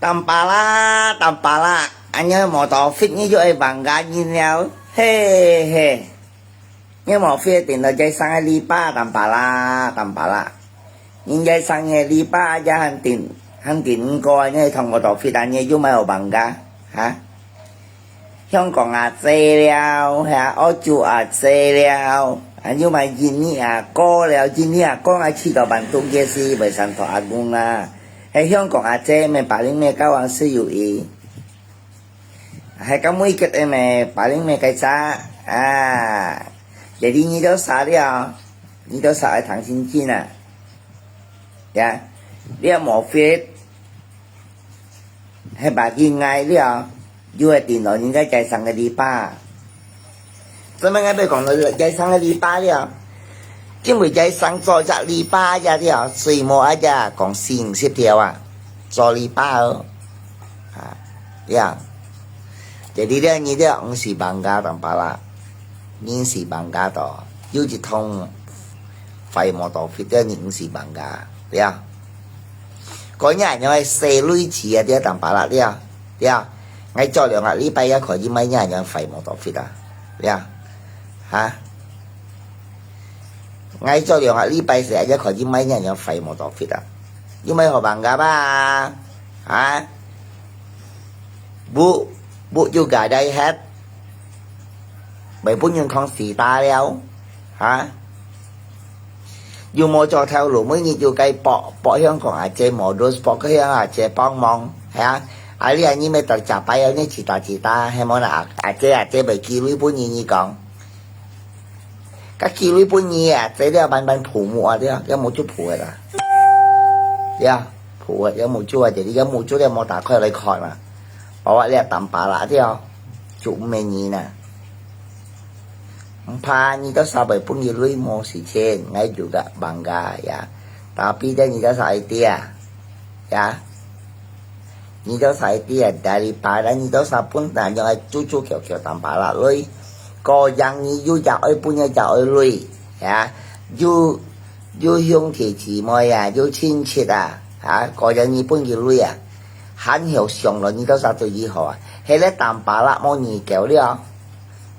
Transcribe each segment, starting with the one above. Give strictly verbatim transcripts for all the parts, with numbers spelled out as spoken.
Tampalak，Tampalak，恁樣無多fit你就愛bangga人了，嘿嘿。你無fit定到在生个籬笆，Tampalak，Tampalak。人在生个籬笆也還定，還定毋過，你同無多fit啊，你又莫好bangga，哈？ 香港阿姐了，係啊，澳洲阿姐了，還有麼印尼阿哥了，印尼阿哥𠊎試著半中間是袂上到阿公啦。係香港阿姐，咩八零咩交往室友，係个每個个咩八零咩个啥啊？Jadi你都啥了，你都啥愛聽清楚啊，呀，你也無fit。 係bagi𠊎了，又係定到人家在生个籬笆。做麼个愛講到在生个籬笆了？因為在生做隻籬笆呀了，所以無愛呀講四五十條啊，做籬笆哦。啊，了。Jadi了，你了，毋使bangga Tampalak，你毋使bangga到，有一通壞無多fit了，你毋使bangga，了。 該你恁樣个細鐳子啊，對Tampalak了，了。𠊎做兩個禮拜也可以買你恁樣壞無多fit啊，了。哈？𠊎做兩個禮拜時也可以買你恁樣壞無多fit啊。有麼好bangga吧？哈？屋，屋又gadai忒，袂分人同時打了，哈？ 又無做頭路，每日又該搏，搏香港阿姐無，都係搏个香港阿姐幫忙，係啊。啊，你啊，你乜逐隻擺啊，你自打自打，係無啦？阿姐，阿姐袂寄鐳分你，你講。該寄鐳分你啊，這了慢慢鋪木啊，對啊，要木就鋪个啦。對啊，鋪个，要木就啊，這裡要木就了，莫打開來看啊。包括你啊，Tampalak對啊，就毋免你啦。 毋怕，你都啥會分佢鐳無時間，𠊎有个bangga呀。Tapi咧，你都啥idea呀？你都啥idea？Daripada你都啥分人用个豬豬狗狗Tampalak鐳，個人你又也愛分，也愛鐳呀？有有兄弟姊妹啊，有親戚啊，啊，個人你分佢鐳啊，還曉想咯，你都啥對佢好啊？係咧Tampalak無你狗了。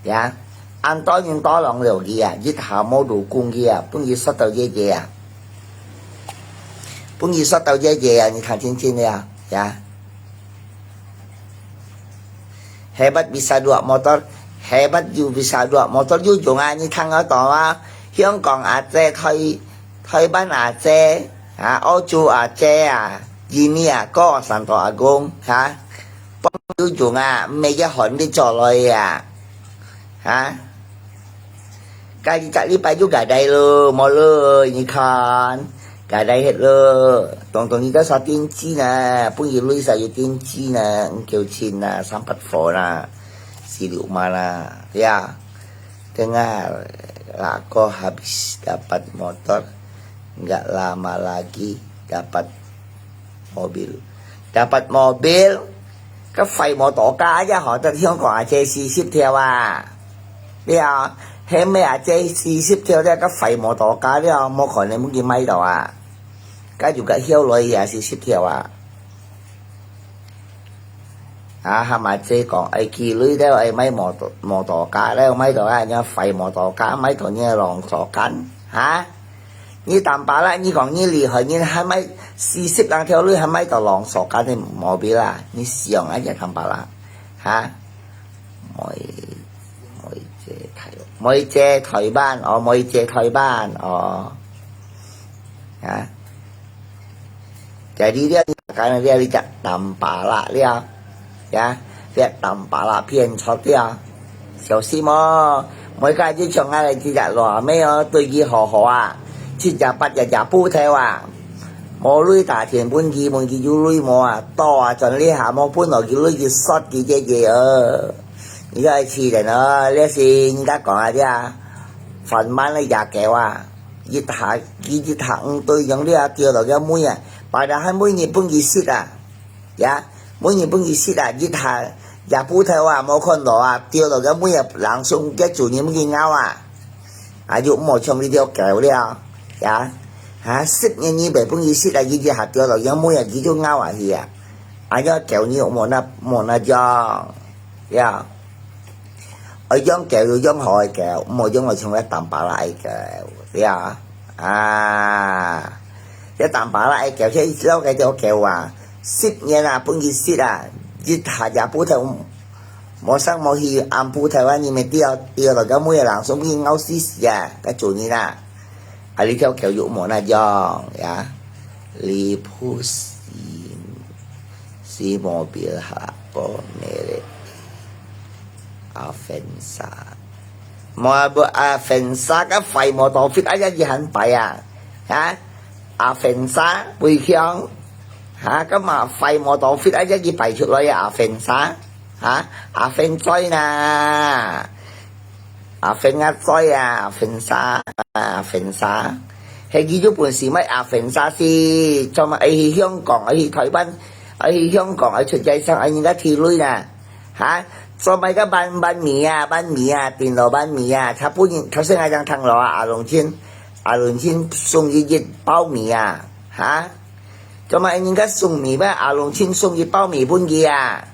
呀，恁多人tolong了佢啊，一下無路供佢啊，分佢摔到這這啊，分佢摔到這這啊，你聽清清了啊，呀。Hebat bisa dua motor, hebat you bisa dua motor，有用啊，你聽得到啊？香港阿姐、台台灣阿姐啊，澳洲阿姐啊，印尼阿哥、山東阿公，哈。 有用啊，毋係一項你做來啊，哈？該一隻禮拜又gadai咯，無咯，你看，gadai忒咯，當當你个啥電子呢，分佢鐳啥有電子呢，五九七呢，三八four啦，四六嘛啦，呀，dengar，lako habis dapat motor，nggak lama lagi dapat mobil，dapat mobil，該壞無多加呀，好得香港阿姐四十條啊，了，係咩阿姐四十條了，該壞無多加了，無可能分佢買到啊，該就該曉來呀，四十條啊。 啊，喊阿姐講，愛寄鐳了，愛買摩托，摩托卡了，買到啊，人壞摩托卡，買到你个long sokan，哈？你Tampalak，你講你厲害，你還買四十零條鐳，還買到long sokan个mobil啊？你想啊，這Tampalak，哈？妹，妹姐台，妹姐台灣，哦，妹姐台灣，哦，啊？ Jadi了，你看了，你隻Tampalak了，呀，你Tampalak騙出了，小心哦！每個就像𠊎這隻辣妹哦，對佢好好啊，七十八隻隻布頭啊，無鐳打電分佢，問佢有鐳無啊，到啊，轉這下無分落佢鐳，佢摔佢姐姐哦！你个愛氣人哦，這是人家講啊，這番蠻个野狗啊！ 一下，佢一下毋對樣了啊，掉落个尾啊，padahal每日分佢食啊，呀，每日分佢食啊，一下也布頭啊，無看到啊，掉落个尾啊，langsung个主人分佢咬啊，啊，就毋好像這條狗了，呀，啊，十年你袂分佢食啊，佢一下掉落个尾啊，佢就咬啊去啊，恁樣狗你無那，無那樣，呀。愛養狗就養好个狗，毋好養到像該Tampalak个狗，呀。啊，這Tampalak个狗，這一隻該條狗啊，十年啊，分佢食啊，一下夜晡頭，無聲無息，暗晡頭啊，你乜知啊，知啊，該尾个人送去咬死死啊，該主人啊。 啊，這條狗又無那樣，ya. Lepas si, si mobil ha, apa merek? Avanza. Mobil Avanza，該壞摩托fit，哎呀，佢還壞啊？哈？Avanza，會響？哈？該麼壞摩托fit，哎呀，佢壞出來啊，Avanza？哈？Avanza哪？ 阿芬啊，在啊，阿芬莎，阿芬莎。係佢有本事買阿芬莎先，做麼愛去香港，愛去台灣，愛去香港，愛出街上，愛人家提鐳啦？哈？做麼个板，板米啊，板米啊，頂樓板米啊，佢本人，頭先𠊎正聽落啊，阿龍親，阿龍親送一一包米啊，哈？做麼人家送米咩？阿龍親送一包米分佢啊？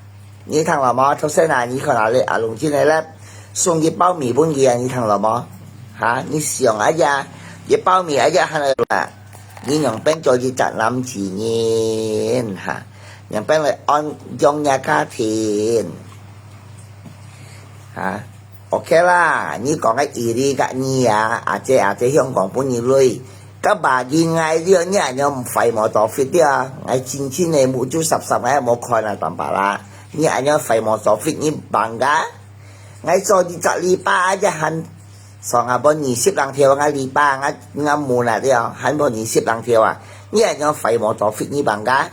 你聽落無？頭先啊，你看啊，你阿龍親个咧，送一包米分佢啊，你聽落無？哈，你想啊呀，一包米啊呀，還來啦，你仰般做一隻男子人哈？仰般來安養若家庭？哈？ OK啦，你講个有理个你啊，阿姐阿姐香港分你鐳，該把你𠊎了，你恁樣壞摩托fit啊？𠊎真真个目珠霎霎，𠊎無看啊，淡薄啦。你恁樣壞摩托fit，你bangga？𠊎做一隻禮拜啊，還上下分二十零條，𠊎禮拜，𠊎，𠊎問啊，了，還分二十零條啊。你恁樣壞摩托fit，你bangga？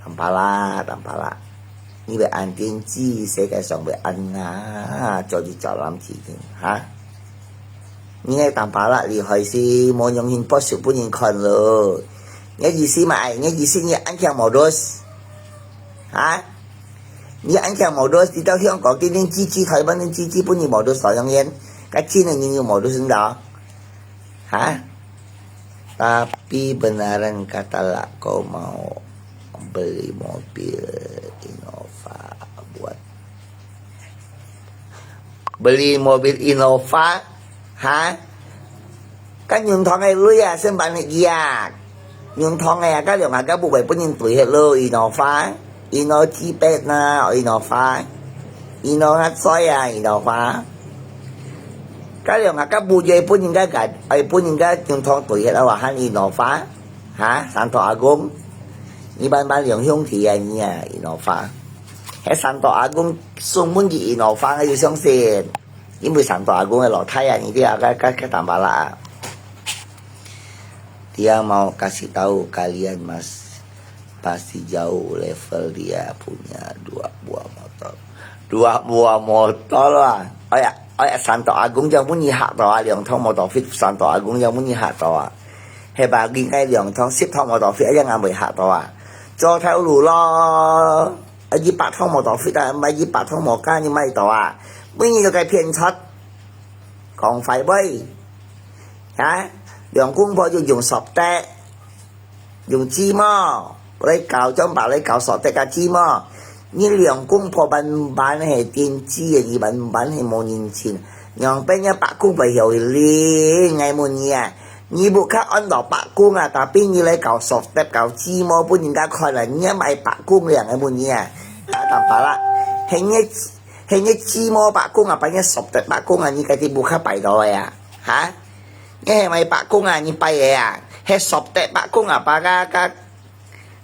Tampalak，Tampalak，你會恁癲子，世界上會恁啊，做你做男子人，哈？你个Tampalak厲害是，無良心，剝手分人看咯。你意思嘛，哎，你意思你恁強modus，哈？你恁強modus，你到香港，天天吱吱，台灣人吱吱，分你modus到永遠，該真个人有modus到，哈？ Tapi benaran kata lak ko mau beli mobil Innova buat. Beli mobil Innova? Ha? Kan用通个鐳啊，先辦个啊。用通个啊，該兩下个不會分人對个咯，Innova。 Innova Jeep啊，Innova，Innova Jaya，Innova。該兩下个不會分人家个，愛分人家用通對个話，喊Innova，哈，Santo Agong，你慢慢兩兄弟啊，你啊，Innova。該Santo Agong送分佢Innova，𠊎就相信，因為Santo Agong个老太啊，你知啊，該，該，該Tampalak啊。 Dia mau kasih tahu kalian mas pasti jauh level dia punya dua buah motor. Dua buah motor啊！哎呀，哎呀，Santo Agong正分你嚇到啊！兩趟motor fit，Santo Agong正分你嚇到啊！係吧？應該兩趟、十趟motor fit，一樣也未嚇到啊！做頭路咯，啊，一百趟motor fit啊，買一百趟摩卡，你買到啊？每日都該騙出，講快喂！ 啊，兩公婆就用索得，用雞毛來搞，將把來搞索得个雞毛。你兩公婆慢慢係癲子个，你慢慢係無人情。仰般个伯公會曉去領？𠊎問你啊，你屋下安到伯公啊，tapi你來搞索得、搞雞毛分人家看啊，你也毋係伯公了，𠊎問你啊，啊，Tampalak，係你，係你雞毛伯公啊，把你索得伯公啊，你家己屋下拜到个啊，哈？ 你係麼个伯公啊？你拜个啊？係索得伯公啊，把个，个，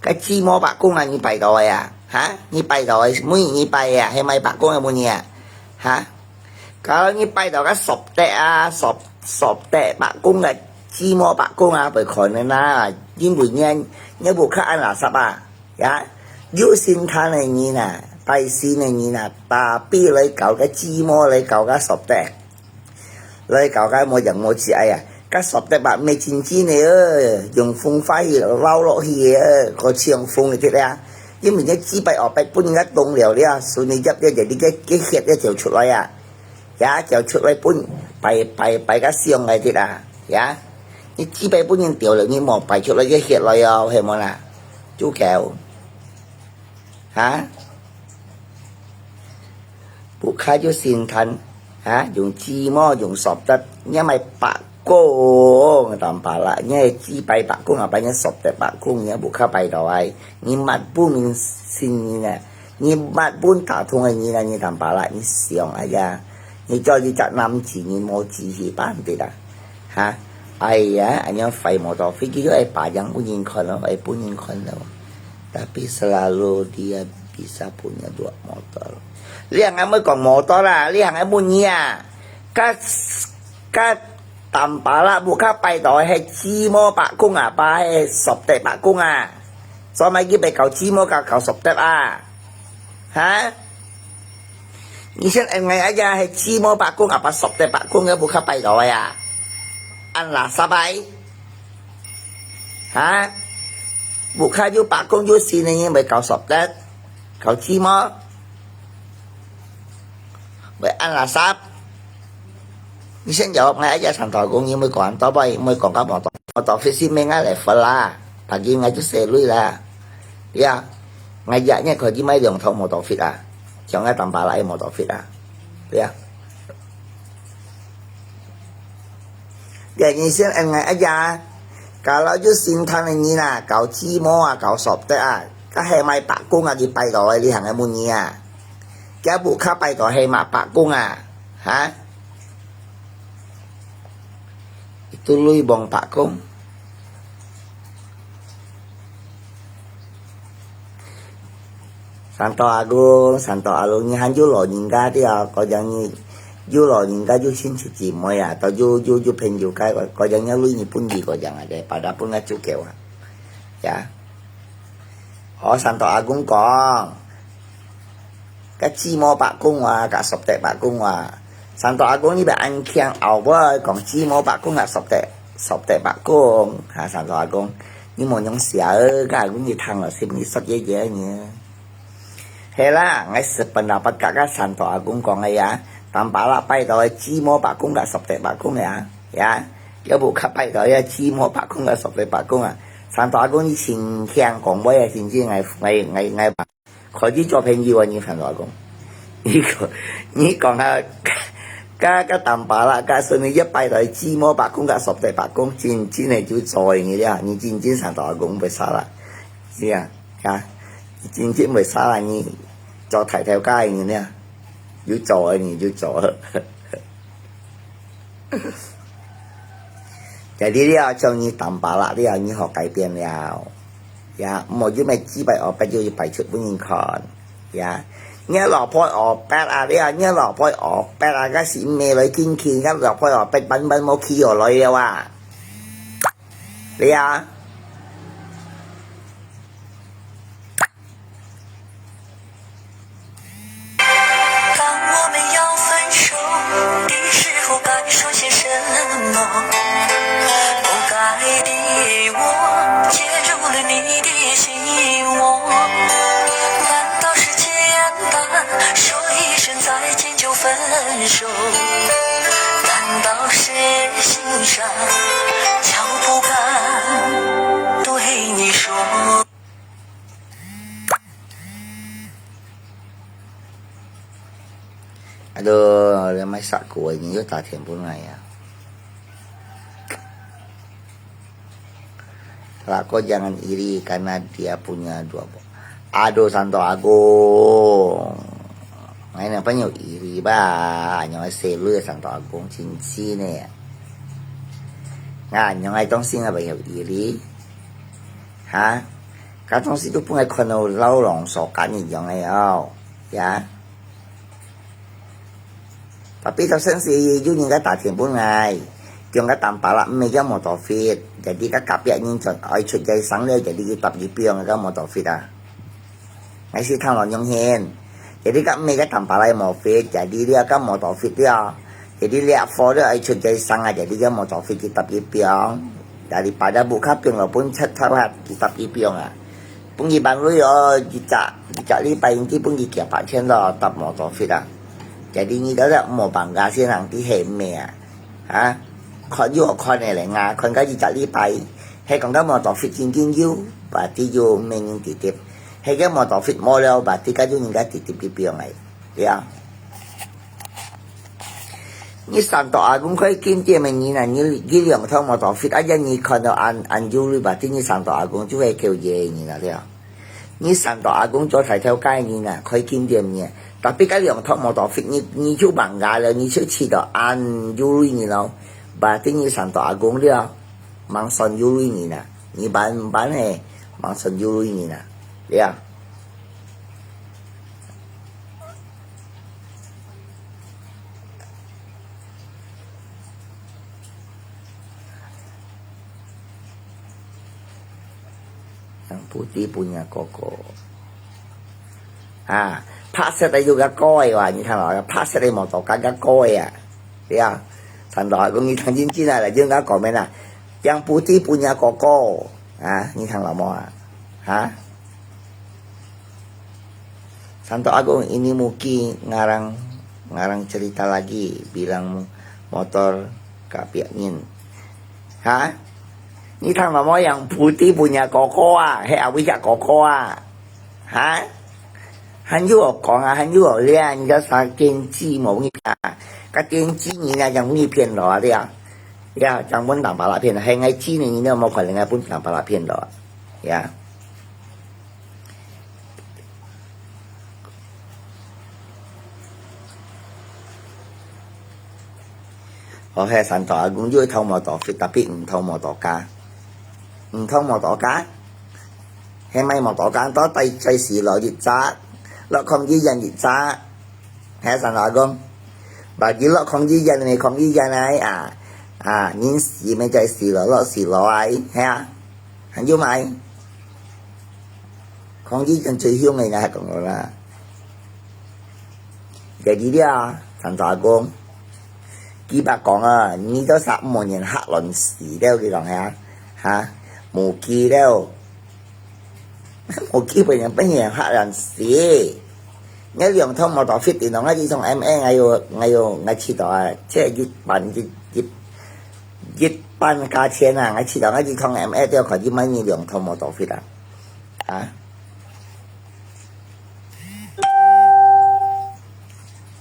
个雞毛伯公啊，你拜到个啊？哈？你拜到个，每日你拜个啊？係麼个伯公个問你啊？哈？Kalau你拜到个索得啊，索，索得伯公个雞毛伯公啊，會可能啊，因為你，你屋下恁垃圾啊，呀，有心腸个人啊，大心个人啊，tapi來搞个雞毛，來搞个索得。 來搞个無樣無志，哎呀，該索得吧，毋係真真个哦，用風化去撈落去个哦，過像風个个啊。因為你雞排哦，分人家凍了了，順利入了，就你个，个血个就出來啊，呀，就出來分排，排，排个香个个啊，呀。你雞排分人掉了，你莫排出來个血來哦，係無啦？就夠。啊？屋下就新賺，啊？用紙模用塑料，你買白工，坦白啦，你係紙擺白工，啊，擺你塑料白工，你屋下擺到啊，你抹布面新人啊，你抹布打通个人啊，你坦白啦，你想哎呀，你叫你隻男子，你無志氣，辦得啦。 哈？哎呀，恁樣壞摩托，飛機就愛把樣分人看咯，愛分人看咯。Tapi selalu dia bisa punya dua motor. 你還愛講摩托啦，你還愛問你啊？甲甲坦白啦，屋下擺到係紙模白工啊，把係塑料白工啊，做麼个去賣搞紙模搞搞塑料啊？哈？ 你先恁樣啊，也係紙模白工啊，把塑料白工个屋下擺到个啊，恁垃圾个，哈？屋下有白工有新个人會搞塑料，搞紙模，會恁垃圾。你先有，𠊎一隻長頭公，你會講到尾，會講到摩托，摩托飛機命啊來分啦，大家𠊎就細鐳啦。 呀，𠊎一日可以買兩套摩托飛啊，像𠊎坦白啦个摩托飛啊，對啊。這人生恩愛啊呀，kalau有心腸个人啊，搞紙模啊，搞塑料啊，甲係賣白工啊，去拜託个，你行个問你啊，佢屋下拜託係賣白工啊，哈？Itu lui bong白工。 Santo Agung，Santo Agung，你還有老人家的啊，可能你有老人家有親戚姊妹啊，都有有有朋友該个，可能你累你本地个人啊，个，把他分个足夠啊，呀。哦，Santo Agung講，个紙模白工啊，个塑料白工啊，Santo Agung你別恁強，後尾講紙模白工啊，塑料塑料白工，哈，Santo Agung。 你無用寫个，𠊎你聽了心裡說耶耶呢。係啦，𠊎十分啊，八甲个Santo Agung講个呀，坦白啦，拜託个紙模白工个塑料白工呀，呀，要不較拜託个紙模白工个塑料白工啊。Santo Agung你輕輕講話啊，真正𠊎𠊎𠊎𠊎 可以做朋友啊，你Santo Agung。你講，你講啊，甲甲坦白啦，甲順你一拜託紙模白工，甲塑料白工，真真个就做个你了，你真真Santo Agung袂使啦，是啊，啊，真真袂使啦，你做大頭家个你了，有做个你就做。 Jadi了，像你坦白啦，了你好改變了，呀，莫就買幾百、二百就一百出分人看，呀，你老婆二百啊，了你老婆二百啊，該是買來緊去，你老婆二百慢慢無去哦來了啊，了。 当我们要分手的时候，该说些什么？不该的我，接住了你的心窝。难道是简单，说一声再见就分手？难道是心伤，就不敢对你说？ Aduh，你買啥个，你又打電話來呀？Lah kau jangan iri karena dia punya dua bo-, aduh Santo Agung. Ngai nang panyau iri ba, nyong ai selu Santo Agung cincin ne. Nga nyong ai tong sing apa nyau iri. Ha? Katong situ pun ai kono lau long so kan ni jong ai au. Ya. Tapi tau sen si yu ni ka ta tien pun ngai. Tiong ka tam pala me ka motor fit. Jadi ka kapia ni chon ai chut jai sang le jadi ki tap ki piong ka motor fit ah. Ngai si thang lo nyong hin. Jadi ka me ka tam pala motor fit. Jadi dia ka motor fit dia. Jadi liak fo dia ai chut jai sang ah. Jadi ka motor fit ki tap ki piong. Daripada buka piong lo pun chat tharat ki tap ki piong ah. Pun ki ban lui oh, ki cak, ki cak li pai ki pun ki kia pak chen lo tap motor fit ah. Jadi ni ka dak mo bangga si nang ti he me ah. Ha? Kon yu kon ne le nga, kon ka ki cak li pai. He kon ka motor fit jing jing yu, ba ti yu me ngin ti tip. 該个摩托fit無了，berarti該種人家直直去放个，對啊。你三多阿公開金店个人啊，你，你兩趟摩托fit，啊，你看到恁，恁憂慮，berarti你三多阿公就係夠熱个人啊，對啊。你三多阿公做大頭家个人啊，開金店个人啊，tapi該兩趟摩托fit，你，你就bangga了，你就試到恁憂慮人咯，berarti你三多阿公了，吂算憂慮人啊，你班，毋班係，吂算憂慮人啊，對啊。 Yang putih punya koko。啊，白色个有个哥个哇，你聽落，白色个摩托，个哥个啊，對啊。聽到啊，講你聽真真啊，來，你講講咩啊？Yang putih punya koko，啊，你聽落無啊？哈？ Santo Agung, ini Muki ngarang, ngarang cerita lagi, bilang motor kapiak ngin. Ha? 你聽到無？Yang putih punya koko啊，係阿偉隻koko啊。哈？還有我講啊，還有我練，你叫啥堅持無你啊？个堅持你啊，將你騙了啊，對啊。呀，將分人巴拉騙了，還愛堅持你，你有無可能啊，分人巴拉騙了啊？呀。 哦，該Santo Agung就偷摩托fit，tapi毋偷摩托卡，毋偷摩托卡，該買摩托卡到底在時落一隻，落抗議院一隻，該Santo Agung。Bagi落抗議院，你抗議院來啊，啊，人死咪在時落，落時落啊，係啊。 還有買。抗議院最凶个，人家還講了啦。Jadi dia，Santo Agung，佢爸講啊，你都殺五年嚇卵死了，佢講呀，哈，無機了，無機分人分人嚇卵死。你兩趟摩托fit，你兩个一趟M A，還有，還有，還試到啊，這一半一，一 一半價錢啊，𠊎試著𠊎一趟M A都要看一萬二兩趟摩托fit啊。啊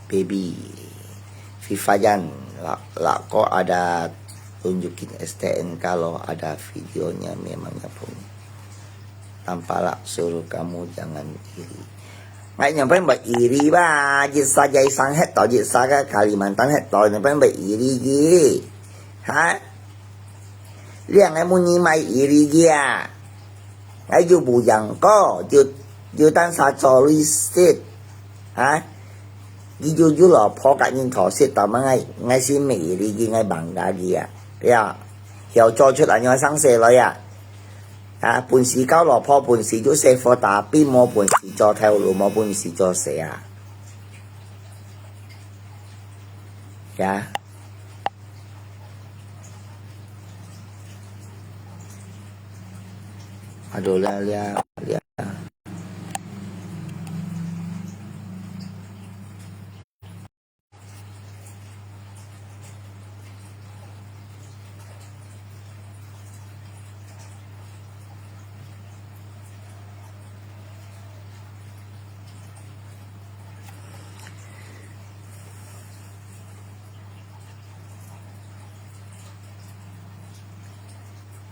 ？Baby, Vivian, la-, lako ada tunjukin S T N kalau ada videonya memangnya punya. Tampalak suruh kamu jangan iri. Ngai nyampai mbak iri ba, jit saja isang het to, jit saja Kalimantan het to, nyampai mbak iri ji. Ha? Liang ai munyi mai iri ji a. Ngai ju bujang ko, ju, ju tan sa cho lui sit. Ha? Ji ju ju lo po ka nyin tho sit to ma ngai, ngai sin mbak iri ji ngai bangga ji a. Ya. Hiau cho chut anyo sang se lo ya. 啊，本事交老婆，本事做師傅，tapi無本事做頭路，無本事做事啊。呀。Aduh，了了了。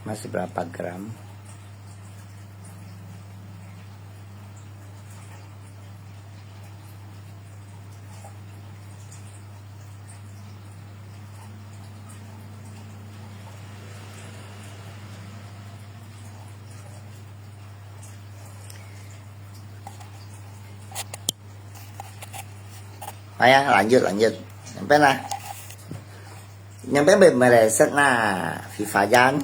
Masih berapa gram? Ayan, lanjut, lanjut. Sampai lah. Sampai meleset nah, Vivian.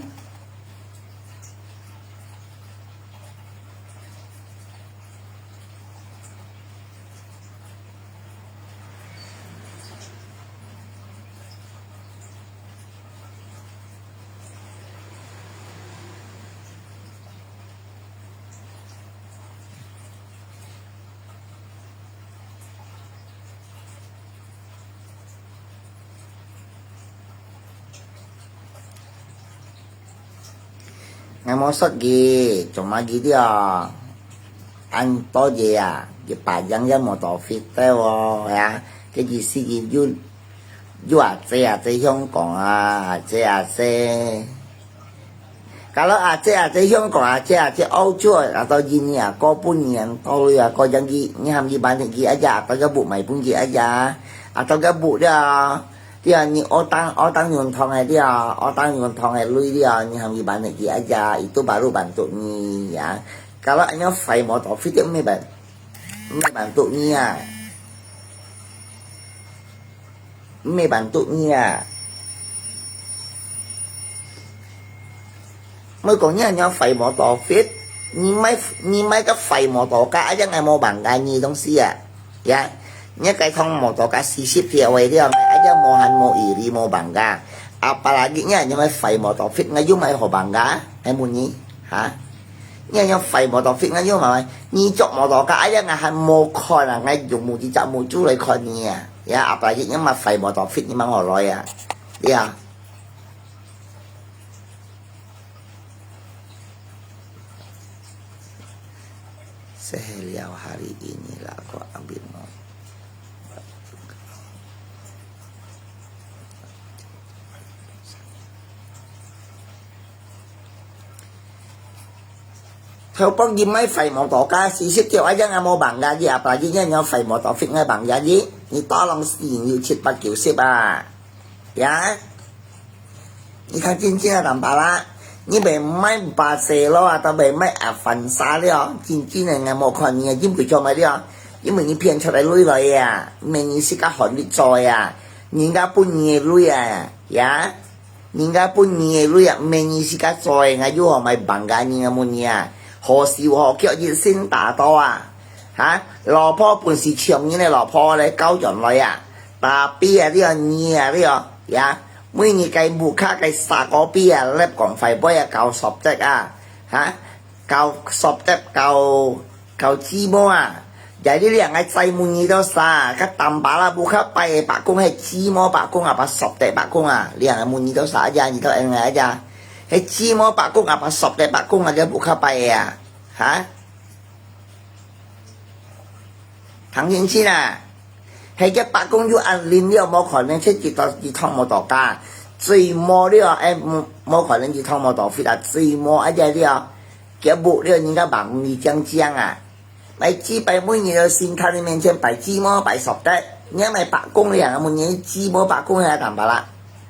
Ngai mosot gi, cuma gi dia. 恁多謝啊，佢把樣也無到fit到哦，係啊，佢意思佢又，又啊，這啊，這香港啊，這啊，這。Kalau啊，這啊，這香港啊，這啊，這澳洲啊，到印尼啊，過半年到了啊，過樣佢，你喊佢辦佢啊呀，到个屋買分佢啊呀，啊，到个屋了，對啊，你學當，學當用通个了，學當用通个鐳了，你喊佢辦佢啊呀，itu baru bantu你啊。Kalau恁樣壞無到fit，毋係辦，毋係辦到你啊，毋係辦到你啊。毋好講你恁樣壞無到fit，你買，你買个壞無到價，啊，這𠊎無辦法你東西啊，呀，你該趟無到價四十條个了，啊，這無閒無餘力無辦法，apalagi你恁樣壞無到fit，𠊎又買好辦法，還問你，哈？ 你恁樣壞無到fit，𠊎又問，你著無到價，哎呀，𠊎還無看啊，𠊎用目，一隻目珠來看你啊，呀，apalagi你嘛壞無到fit，你吂好來啊，呀。Saya hari ini lah kau ambil mau. 頭擺佢買壞無到價，四十條，啊，這𠊎無辦法，佢apalagi這樣壞無到fit，𠊎辦法，你，你打long四零六七八九十啊，呀，你較真真啊，淡薄啦，你袂買巴塞羅啊，都袂買Avanza了，真真个，𠊎無看你啊，因為做麼了？因為你騙出來鐳來啊，毋係你自家寒力做个啊，人家分你个鐳啊，呀。 人家分你个鐳啊，毋係你自家做个，𠊎又好買辦法，人家問你啊，好手好腳一心打到啊，哈，老婆本是搶人个老婆來交轉來啊，tapi啊，你啊，你啊，你啊，呀，每日个屋下个沙鍋邊啊，擸講壞杯啊，交索得啊，哈，交索得，交 交姊妹啊，jadi你兩個姊妹你都啥，該淡薄啦，屋下拜个伯公，係姊妹伯公啊，把索得伯公啊，你兩個問你都啥呀，你都應該呀，係姊妹伯公啊，把索得伯公啊，該屋下拜个啊，哈？聽清楚啦，係个伯公有恁靈了，無可能出去到，去創無到家，最無了，哎，無，無可能去創無到fit啦，最無啊，這了，佢屋了，人家望你靚靚啊。 買祭拜每日在神壇个面前拜姊妹拜索得，你買伯公了，問你姊妹伯公係淡薄啦，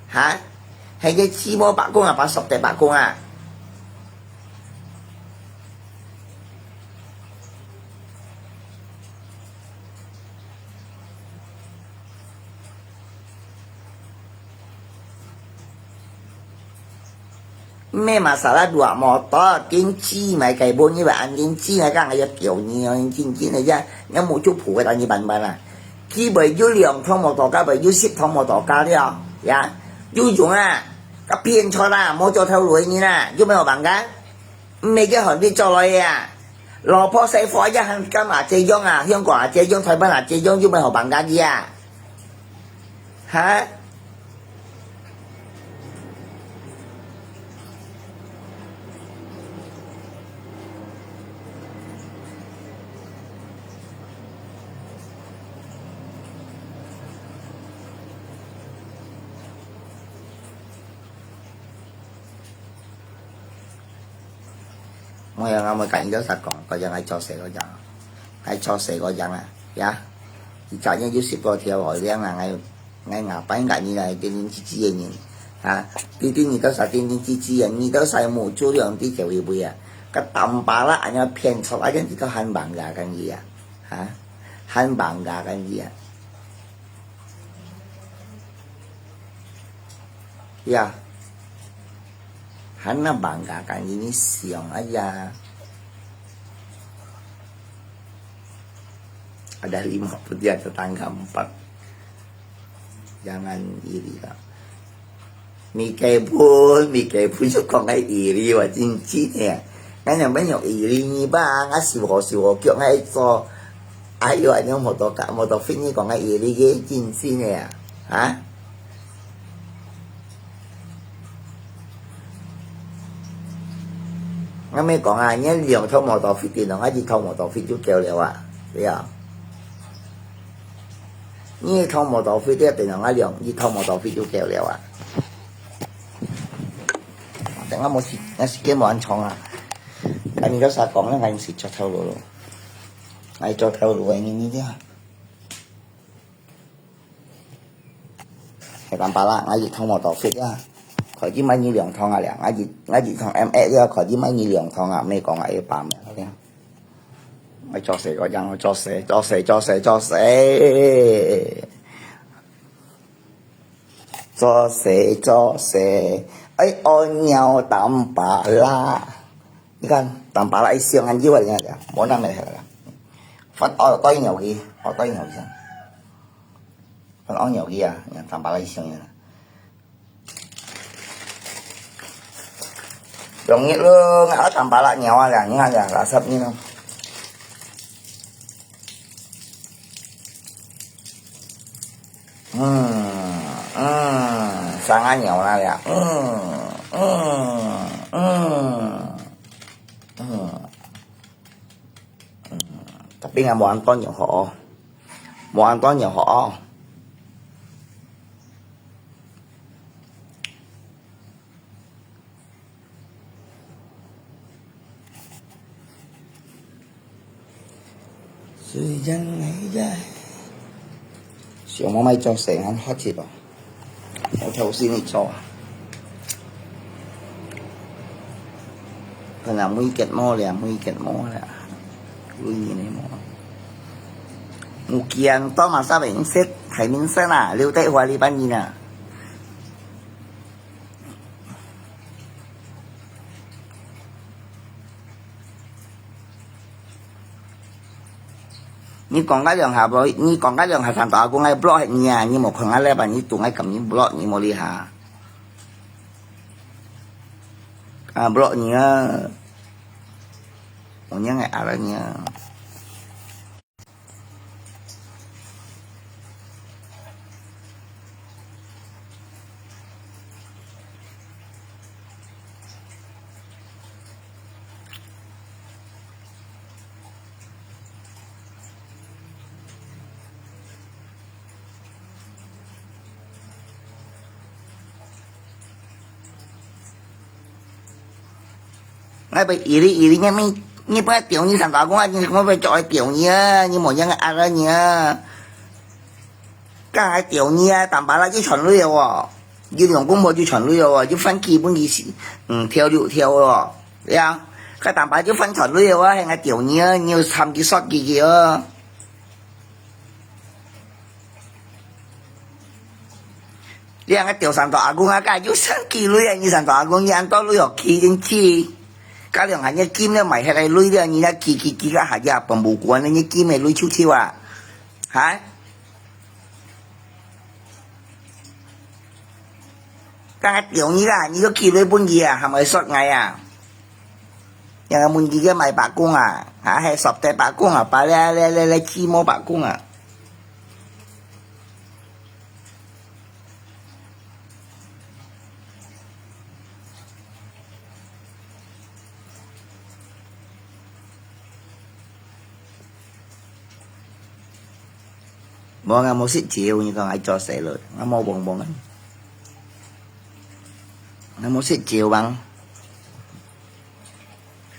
哈？係个姊妹伯公啊，把索得伯公啊。 毋係masalah dua motor，經濟買个，無你會恁經濟買，講个要救你哦，經濟个呀，你目珠脯个，等你慢慢啊。佢會有兩趟摩托車，會有十趟摩托車了，呀，有用啊，个騙出啦，無做頭路个人啊，有沒有辦法？毋係叫喊你做來个啊，老婆細伙也還敢啊這樣啊，香港啊這樣，台灣啊這樣，有沒有辦法个啊？哈？ 我有，我有跟你多少講，嗰樣愛做事嗰樣，愛做事嗰樣啊，呀，你昨日有食過條海涼啊，𠊎，𠊎牙白牙你來叮叮吱吱个人，啊，叮叮你多少叮叮吱吱个，你多少目珠兩滴就會會啊，个淡巴拉恁樣騙出來，跟這個還忙啊，跟你啊，啊，還忙啊，跟你啊。 Ya. Hana bangga kan ini siang aja. Ada lima pun dia tetangga empat. Jangan iri lah. Mikir pun, mikir pun suka ngai iri wa cincin ya. Ngai yang banyak iri ni bang, asyik ho syik ho kiok ngai so. Ayo, anyo motor kak, motor fit ni kok ngai iri ke cincin ya. Ha? 𠊎毋係講啊，你兩趟無多費電腦，𠊎一趟無多費就夠了啊，對啊。你一趟無多費，對電腦，𠊎兩，一趟無多費就夠了啊。等下無時，𠊎時間無恁長啊。啊，你到啥講，𠊎係做頭路咯。𠊎做頭路个，你，你聽。 係淡薄啦，𠊎一趟無多費啊。開始買你兩趟啊了，𠊎一，𠊎一趟M X了，開始買你兩趟啊，毋係講啊，一百秒了。𠊎做事个樣，做事，做事，做事，做事。做事，做事，哎，哦，鳥淡薄啦。你看，淡薄啦，一想很久了，無那麼好了。發哦，多一鳥去，哦，多一鳥去。 分安牛去啊，淡薄來想啊。容易咯，𠊎淡薄來牛啊，兩年啊，垃圾呢咯。嗯嗯，生啊牛那了，嗯嗯嗯嗯嗯，tapi啊，無恁多牛好哦，無恁多牛好哦。 雖然你在，想我買做成很好吃吧，我偷心你做啊。可能每個毛了，每個毛了，每年的毛。目前到嘛三明色，太明色啦，留在花里半年啦。 你講該兩下無？你講該兩下，三大阿公愛block你啊！你無看𠊎live啊？你懂𠊎咁樣block你無？你下啊，block你啊！我娘个阿拉娘。 𠊎不一日一日，你咪，你不愛丟你三大公啊，你我不愛叫愛丟你啊，你莫让阿拉你啊。 該還丟你啊，淡薄啦就全鐳哦，一兩公婆就全鐳哦，就翻基本佢是，嗯，跳六跳哦，對啊，該淡薄就翻全鐳哦，還愛丟你啊，你又參佢說佢个哦。你還愛丟三大阿公啊，該就算幾鐳啊，你三大阿公，你恁多鐳哦，起進去，該兩下你金了買下來鐳了，你那起起起个下下，本不管你金个鐳臭臭啊，哈？ 該還丟你啦，你就寄鐳分佢啊，還毋會說𠊎啊？人家問佢个買白工啊，啊，還十代白工啊，白咧咧咧咧，起毛白工啊。 無，𠊎無食蕉，你講𠊎做事了，𠊎無蹦蹦啊。𠊎無食蕉啊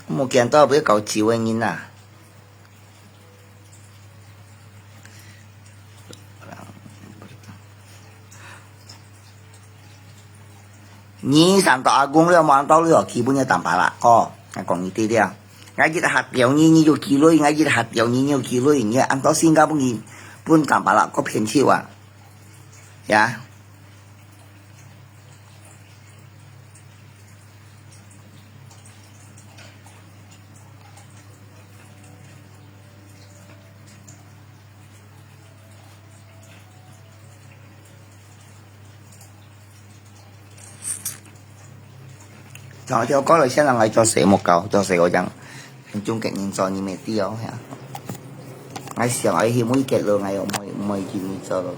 ，𠊎無見到會搞蕉个人啊。 你三大阿公了，無按道理哦，基本要打牌啦，哦，𠊎講你對了。𠊎一下掉你，你就寄鐳，𠊎一下掉你，你就寄鐳，你按到新加坡人分打牌啦，个騙手啊，呀。 然後就過了，現在來做事無搞，做事我講，很中國人做你沒地哦，呀。𠊎想愛去每個路，𠊎又沒，沒去你做了。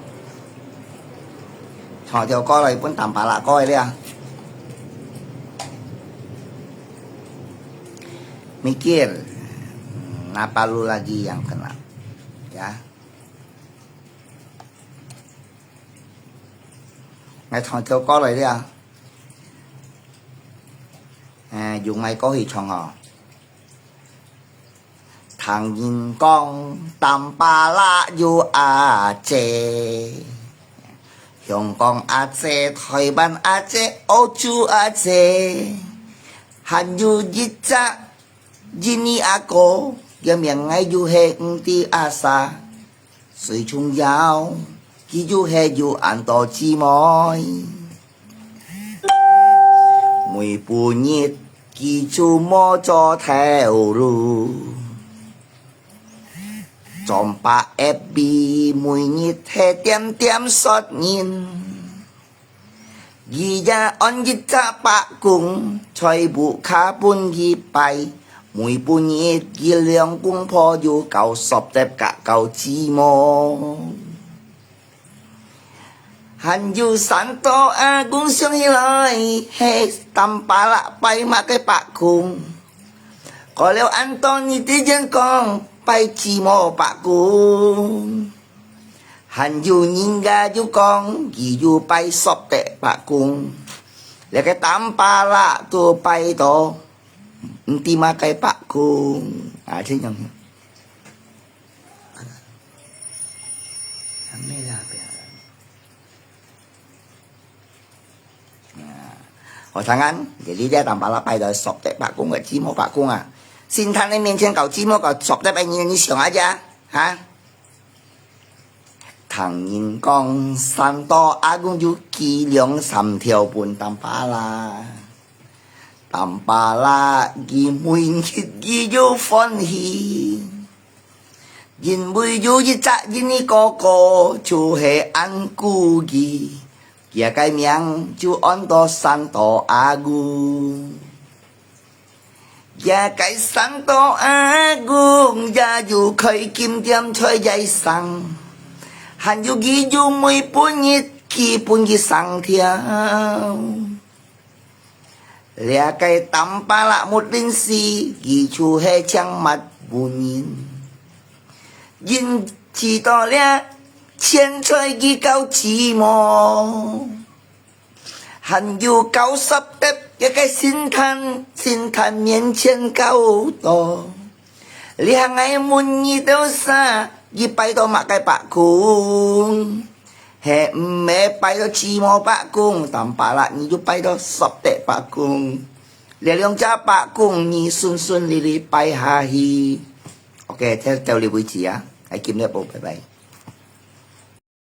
然後就過了，分打牌啦，過了。mikir, napa lu lagi yang kena. Ya. 𠊎唱條歌來了。誒，用𠊎歌去唱哦。聽人講，Tampalak有阿姐，香港阿姐、台灣阿姐、澳洲阿姐，還有一隻印尼阿哥，佢名𠊎又係毋知阿啥。 最重要，佢又係有恁多姊妹。每晡日佢就無做頭路，轉把F B，每日係點點說人。 佢也安一隻伯公，在屋下分佢拜，每晡日佢兩公婆又搞熟得甲搞姊妹。還有山多阿公想起來，係Tampalak拜麼个伯公？過了恁多年，突然講拜姊妹伯公。 還有人家又講，佢又拜熟得伯公，這个Tampalak都拜到毋知麼个伯公啊，這樣。啊，學生啊，你這Tampalak拜到熟得伯公个姊妹伯公啊，神壇个面前搞姊妹搞熟得个人，你想啊，哈？ 聽人講，山多阿公有寄兩三條分Tampalak。Tampalak佢每日佢又歡喜，因為有一隻印尼哥哥就係恁顧佢，佢个名就安到山多阿公。 這个山多阿公也有開金店在該省，還有佢有每晡日佢分佢生條。這个Tampalak Mudin si，佢就係請抹布人，因知道這錢在佢搞姊妹。 還有搞熟得，這个神壇，神壇面前搞到。這下𠊎問你兜儕，你拜到麼个伯公？係毋係拜到姊妹伯公？Tampalak你就拜到熟得伯公。這兩隻伯公，你順順利利拜下去。OK，到這位為止啊，𠊎今日報，拜拜。